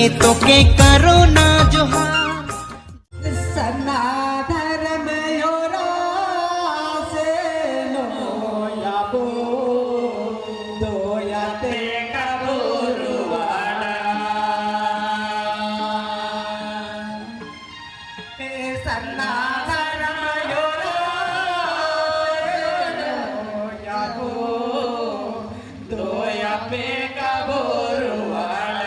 तोके करो ना जोहार। सन्ना धर्म योरा से नो याबो दोयाते कबूरुवाड़ा सन्ना धर्म योरा से नो याबो दोयापे कबूरुवाड़ा।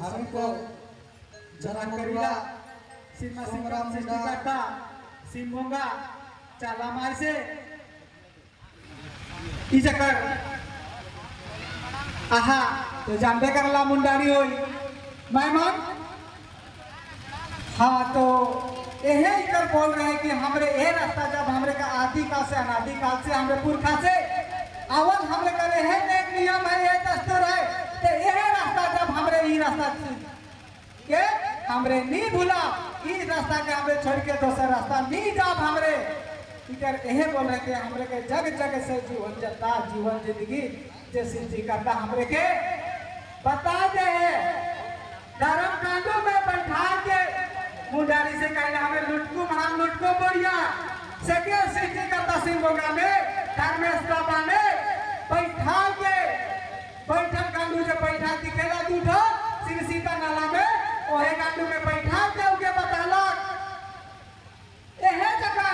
सबको जरा करीला सिमा सिंगराम सृष्टिकर्ता सिमोंगा चाला मार से ई जकर आहा तो जानबे करला मुंडारी होई मेहमान। हाँ तो यही इधर बोल रहे हैं कि हमरे ये रास्ता जब हमरे का आदि काल से अनादि काल से हमरे पुरखा से अवल हमरे करे है एक नियम है, ये दस्तूर है, तो यही रास्ता जब हमरे ये रास्ता के हमरे नहीं भूला, इस रास्ता के हमरे छोड़ के दूसरा रास्ता नहीं जाब हमरे। इधर यही बोल रहे थे हमरे के जग जग से जीवन जता जीवन जिंदगी जे सृष्टि करता हमरे के बता दे धर्म कांडों में बैठा के मुंडारी से कहना हमें लुटको मना लुटको बढ़िया सके सृष्टि करता सिंह में धर्मेश बाबा ने बैठा के बैठल कांडू जो बैठा दिखेला दूठो श्री सीता नाला में ओहे कांडू में बैठा के उके बतालक एहे जगह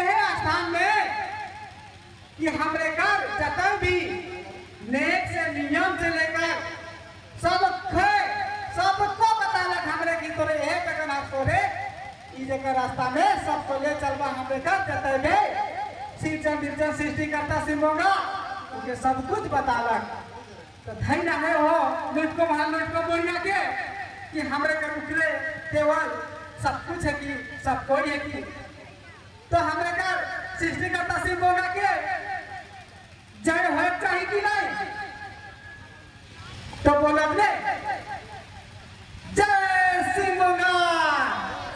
एहे स्थान में कि हमरे कर जतन भी नेक से नियम से लेकर सब खे सबको बतालक हमरे की तोरे एहे जगह ना तोरे ई जगह रास्ता में सबको ले चलबा हमरे कर जतन भी सिरजन बिरजन सृष्टि करता सिमोंगा उनके सब कुछ बतालक। तो धन्य है हो लुटको वहां लुटको बोलिया के कि हमरे कर उखड़े केवल सब कुछ है कि सब कोई है कि तो हमरे कर सृष्टि करता सिमोंगा के जय हो चाहिए कि नहीं? तो बोलो अपने जय सिमोंगा,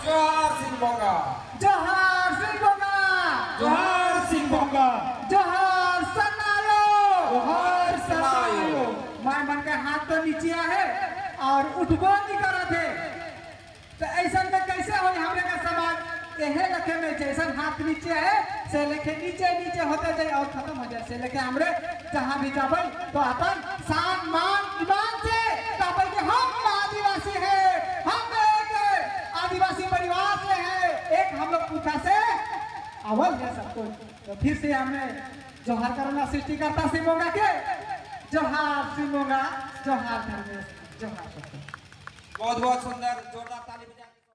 जोहार सिमोंगा, जोहार सिमोंगा, जोहार सिमोंगा, जोहार सनायो, जोहार सनायो। My मन के हाथ तो नीचे है और उठबो नहीं करत है, तो ऐसा में कैसे हो हमरे का समाज? यह लखे में जैसन हाथ नीचे है से लेके नीचे नीचे होते जाए और खत्म हो जाए, से लेके हमरे जहाँ भी जाबे तो अपन शान मान ईमान से कहबे कि हम आदिवासी है, हम एक आदिवासी परिवार से है, एक हम लोग पूछा से अवल है सब कुछ। तो फिर से हमने जोहार करना सृष्टिकर्ता सिमोंगा के जोहार सिमोंगा, जोहार धर्मेश, जोहार। बहुत बहुत सुंदर जोरदार ताली बजा।